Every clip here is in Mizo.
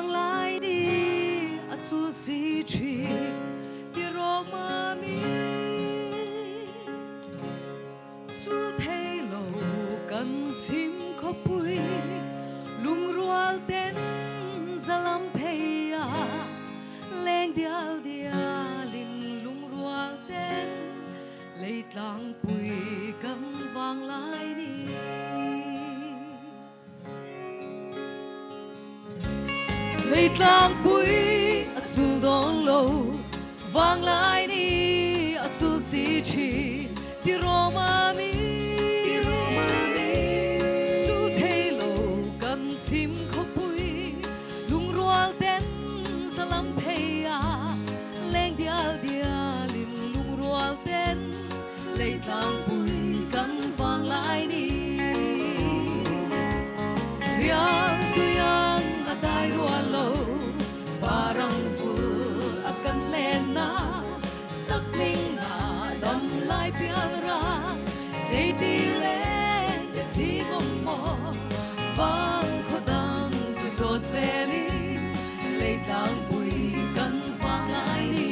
Vanglai ni a chul si thin ti rawh mami. Chul thei lo kan chim khawpui lungrual ten zalam phei a leng dial dialin lungrual ten Leitlangpui kan vanglai ni. Leitlangpui a chul dawn lo, vanglai ni a chul si thin ti rawma mi. Chul thei lo kan chim khawpui, lungrual ten zalam phei a leng dial dialin lungrual ten Leitlangpui kan vanglai ni. Riang tuiang a dai rual lo, parang vul a kan len na, sakning na dam lai pial ra, tleitir leng te ching awm maw, vang khaw dang chu zawt velin Leitlangpui kan vanglai ni.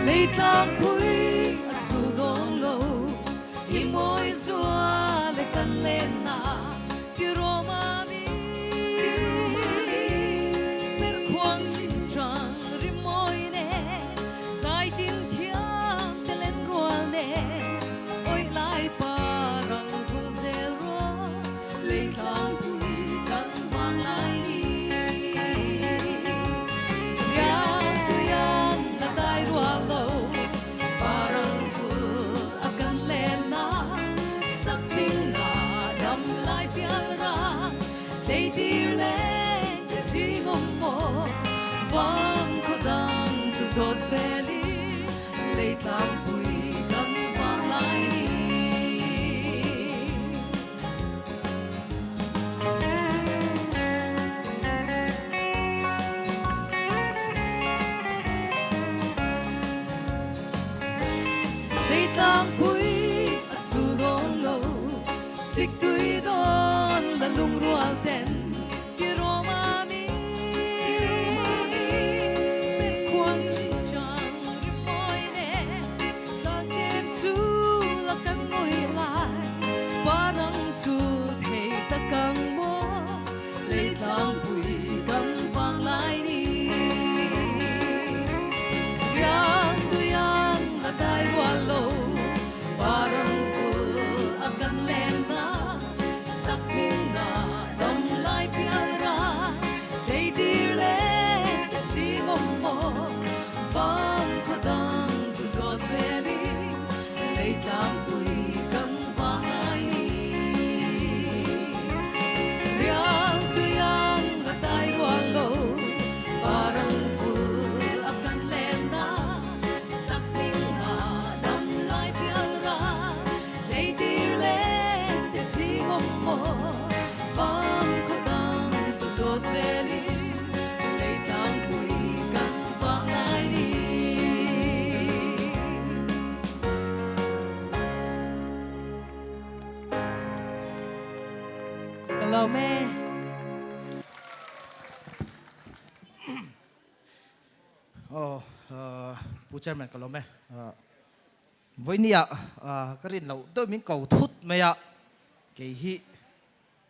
Leitlangpui a chu dawn lo, i mawi zua le kan lenna ti rawma mi. Ber khuang thin chang ri mawi ne, zai tin thiam te len rual ne, awih lai parang vul zel rual. Leitlangpui kan vanglai ni. Riang tuiang a dai rual lo, parang vul a kan len na, sakming na dam lai pial ra, tleitir leng te ching awm maw, vang khaw dang chu zawt vel i, Leitlangpui kan vanglai ni. Leitlangpui a chul dawn lo, siktui dawn la lungrual ten ti rawm a mi. Ber khuang thin chang ri mawi nen, tlangkem chu la kan ngawi lai. Parang chu thei ta kang maw, Leitlangpui kan vang lai ni. Riang tuiang a dai rual lo, parang vul a kan len na, sakhming na dam lai pial ra, tleitir leng te ching awm maw, vang khaw dang chu zawt velin Leitlangpui kan vang lai ni. Riang tuiang a tai rual lo, parang vul a kan len na, sakming na dam lai pial ra, tleitir leng te ching awm maw, vang khaw dang chu zawt velin Leitlangpui kan vang lai ni. Ka lawm e. Aw, Pu Chairman ka lawm e. Vawinia ka rin loh deuh min ko thut mai a, kei hi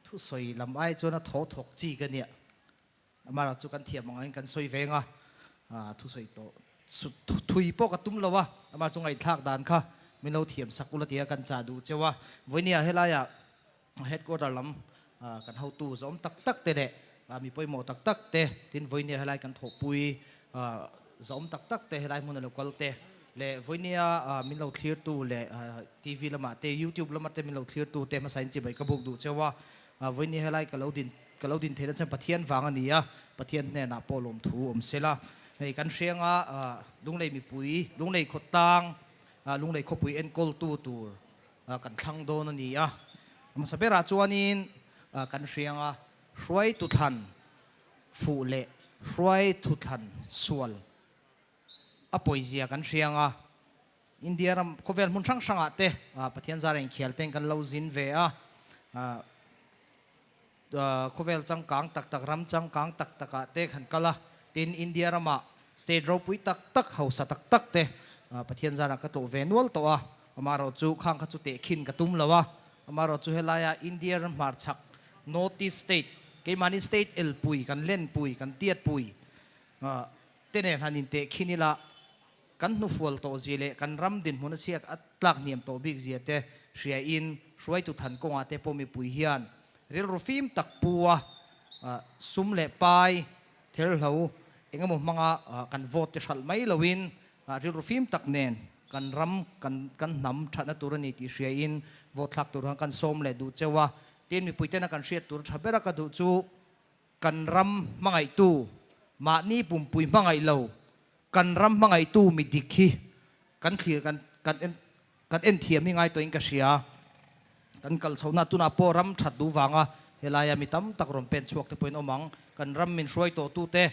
thusawi lam ai chuan a thaw thawk chi ka nia. Amara chu kan thiam angin kan sawi veng a, thusawi tawh thui pawh ka tum lo a, amah chu ngaihthlak dan kha min lo thiam sak ula tia kan chah duh cheu a. Vawinia helaiah headquarter lam kan hotu zawm tak tak te leh mi pawimawh tak tak te, tin vawinia helai kan thawhpui zawm tak tak te helai hmuna lo kal te leh vawinia min lo thlirtu leh TV lamah te YouTube lamah te min lo thlirtu te hmasain chibai ka buk duh cheu a. Vawinia helai ka lo din Ka lo din theihna chuan Pathian vang a ni a, Pathian hnenah pawh lawmthu awm se la. Hei kan hriang a, Lunglei mipui, Lunglei khawtlang, Lunglei khawpui enkawltu tur kan thlang dawn a ni a. Hmasa berah chuanin kan hriang a, hruaitu thlan fuh leh hruaitu thlan sual a pawizia kan hriang a. India ram khawvel hmun hrang hrangah te Pathian zar a inkhial ten kan lo zin ve a. Khawvel changkang tak tak, ram changkang tak takah te kan kal a, tin India ramah state ropui tak tak, hausa tak tak te Pathian zanah ka tlawh ve nual tawh a, amaherawh chu khang kha chu tehkhin ka tum lo a, amaherawh chu helaia India ram hmarchhak North East state, keimahni state elpui, kan lenpui, kan tiatpui te nen han intehkhin ila, Kan hnufual tawh zia leh kan ram dinhmun a chhiat a tlak hniam tawh bik zia te hria in hruaitu than kawngah te pawh mipui hian rilru fim tak pu a sum leh pai therhlo engemaw hmanga kan vote te hralh mai lo in rilru fim tak nen kan ram kan kan hnam thatna tur a ni tih hria in vote thlak tur khan kan sawm leh duh cheu a. Tin mipui tena kan hriat tur tha bera ka duh chu Kan ram hmangaihtu, mahni pumpui hmangaih lo, kan ram hmangaihtu mi dik hi kan thlir kan kan en kan en thiam hi ngai tawhin ka hria. Kan kal chhohna tunah pawh ram that duh vanga helaia mi tam tak rawn pen chhuak te pawhin awm ang. Kan ram min hruai tawh tute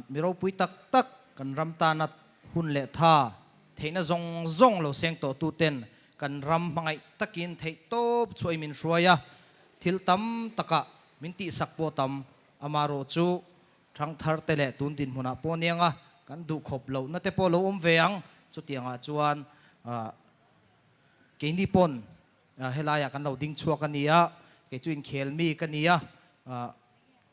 mi ropui tak tak kan ram tana hun leh tha theihna zawng zawng lo seng tawh tuten kan ram hmangaih takin theih tawp chhuahin min hruai a, thil tam takah Min tihsak pawh tam, amarawh chu thangthar te leh tun dinhmunah pawh aniang a, kan duh khawp lohna te pawh lo awm ve ang. Chutiangah chuan keini pawn helaiah kan lo ding chhuak a ni a, kei chu inkhel mi ka ni a,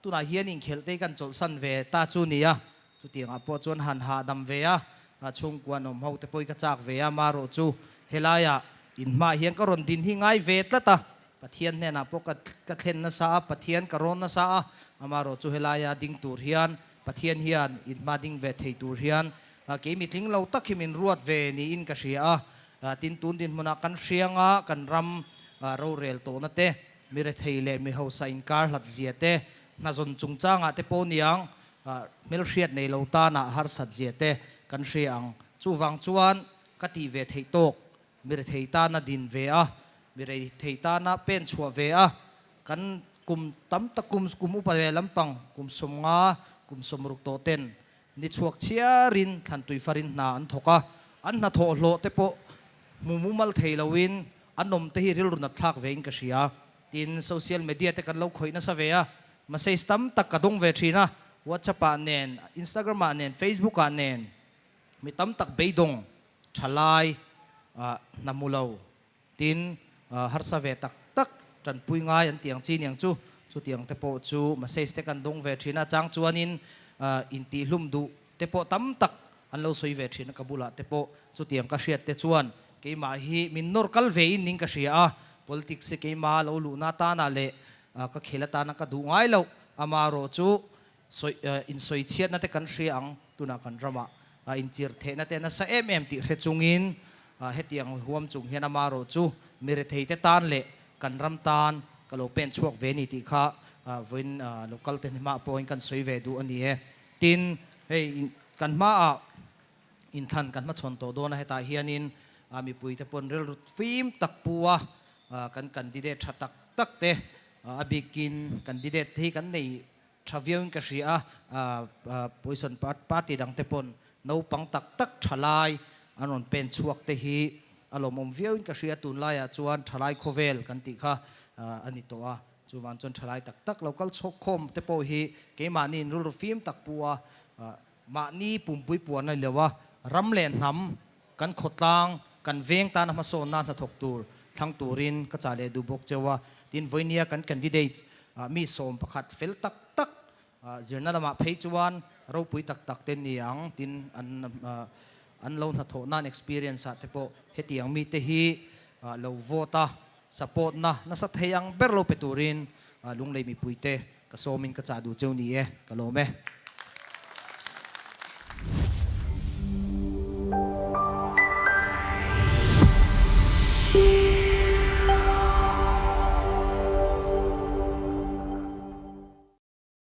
tunah hian inkhelh te hi kan chawlhsan ve ta chu ni a, chutiangah pawh chuan han hahdam ve a, chhungkua an awm ho te pawh hi ka chak ve a, amarawh chu helaiah inhmaah hian ka rawn din hi ngai ve tlat a, Pathian hnenah pawh ka ka thlen nasa a, Pathian ka rawn nasa a, amaherawh chu helaia ding tur hian Pathian hian inhma ding ve thei tur hian kei mitling lo tak hi min ruat ve niin ka hria a. Tin, tun dinhmunah kan hrianga kan ram rorel tawhna te, mi rethei leh mi hausa inkar hlat zia te, hnazawn chungchangah te pawh niang hmelhriat nei lo tanah harsat zia te kan hria ang. Chuvang chuan ka tih ve theih tawk Mi rethei tana din ve a, mi rethei tana pen chhuah ve a, kan kum tam tak kum kum upa ve lampang kum 50, kum 60 tawh ten ni chhuak chhiarin thlantui farin hna an thawk a, an hnathawh hlawh te pawh hmu mumal thei loin an awm te hi rilru nat thlak vein ka hria. Tin, social media te kan lo khawih nasa ve a, message tam tak ka dawng ve thin a, WhatsApp ah nen, Instagram ah nen, Facebook ah nen mi tam tak beidawng Thalai hna hmu lo tin harsa ve tak tak tanpui ngai an tih ang chi niang chu. Chutiang te pawh chu message te kan dawng ve thin a, chang chuanin intihhlum duh te pawh tam tak an lo sawi ve thin a ka bulah te pawh chutiang ka hriat te chuan keimah hi min nawr kal ve in ning ka hria a, politics hi keimah lo luhna atana leh ka khel atana ka duh ngai loh amaherawh chu Sawi insawi chhiatna te kan hria ang, tunah kan ramah inchir thehna te nasa em em tih hre chungin hetiang huam chung hian amaherawh chu mi rethei te tan leh kan ram tan ka lo pen chhuak ve ni tih kha vawiin local te hmah pawhin kan sawi ve duh a ni e. Tin, hei kan hmaah inthlan kan hmachhawn tawh dawn a, hetah hianin mipui te pawn rilru fim tak pu a kan candidate tha tak tak te a bikin candidate te hi kan nei Tha viauin ka hria a, Poison party dang te pawn naupang tak tak thalai an rawn pen chhuak te hi a lawmawm viauin ka hria, tunlaiah chuan thalai khawvel kan tih kha a ni tawh a, chuvang chuan thalai tak tak lo kal chhawk khawm te pawh hi keimahniin rilru fim tak pu a, mahni pumpui puan a ni lo a, ram leh hnam kan khawtlang kan veng tana hmasawnna hnathawk tur thlang turin ka chah leh duh bawk cheu a, tin vawinia kan candidate mi 11 fel tak tak zirna lamah phei chuan ropui tak tak te ni ang tin an an lo hnathawh nan experience ah te pawh hetiang mite hi lo vote a support na nasa thei ang ber lo pe turin Lunglei mipuite ka sawmin ka chah duh cheu ni e, ka lawm e.